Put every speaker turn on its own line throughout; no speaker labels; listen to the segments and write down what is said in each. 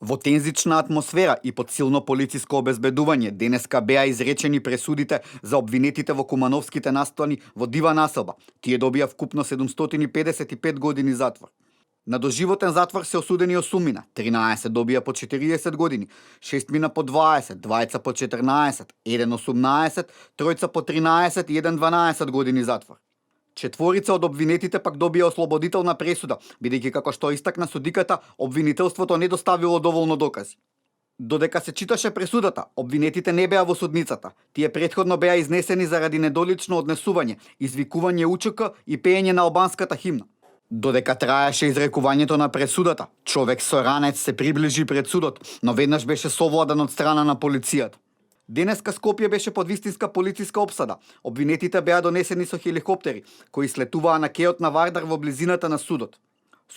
Во тензична атмосфера и под силно полициско обезбедување, денеска беа изречени пресудите за обвинетите во кумановските настани во дива населба. Тие добија вкупно 755 години затвор. На доживотен затвор се осудени 8 мина, 13 добија по 40 години, 6 мина по 20, двајца по 14, 1 18, тројца по 13 и 1 12 години затвор. Четворица од обвинетите пак добија ослободителна пресуда, бидејќи како што истакна судиката, обвинителството не доставило доволно докази. Додека се читаше пресудата, обвинетите не беа во судницата. Тие претходно беа изнесени заради недолично однесување, извикување УЧК и пеење на албанската химна. Додека траеше изрекувањето на пресудата, човек со ранец се приближи пред судот, но веднаш беше совладан од страна на полицијата. Денеска Скопје беше под вистинска полициска опсада. Обвинетите беа донесени со хеликоптери, кои слетуваа на кеот на Вардар во близината на судот.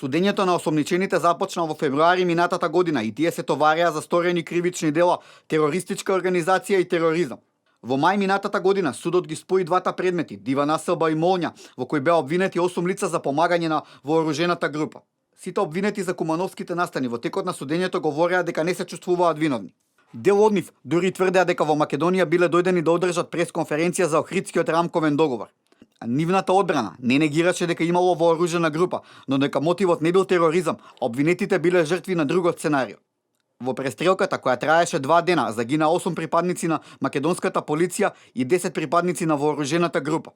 Судењето на осомничените започна во февруари минатата година и тие се товареа за сторени кривични дела, терористичка организација и тероризам. Во мај минатата година судот ги спои двата предмети, дива населба и молња, во кои беа обвинети 8 лица за помагање на вооружената група. Сите обвинети за кумановските настани во текот на судењето говореа дека не се чувствуваат виновни. Дел од нив дури тврдеа дека во Македонија биле дојдени да одржат пресконференција за Охридскиот рамковен договор. Нивната одбрана не негираше дека имало вооружена група, но дека мотивот не бил тероризам, обвинетите биле жртви на другот сценарио. Во престрелката, која траеше 2 дена, загина 8 припадници на македонската полиција и 10 припадници на вооружената група.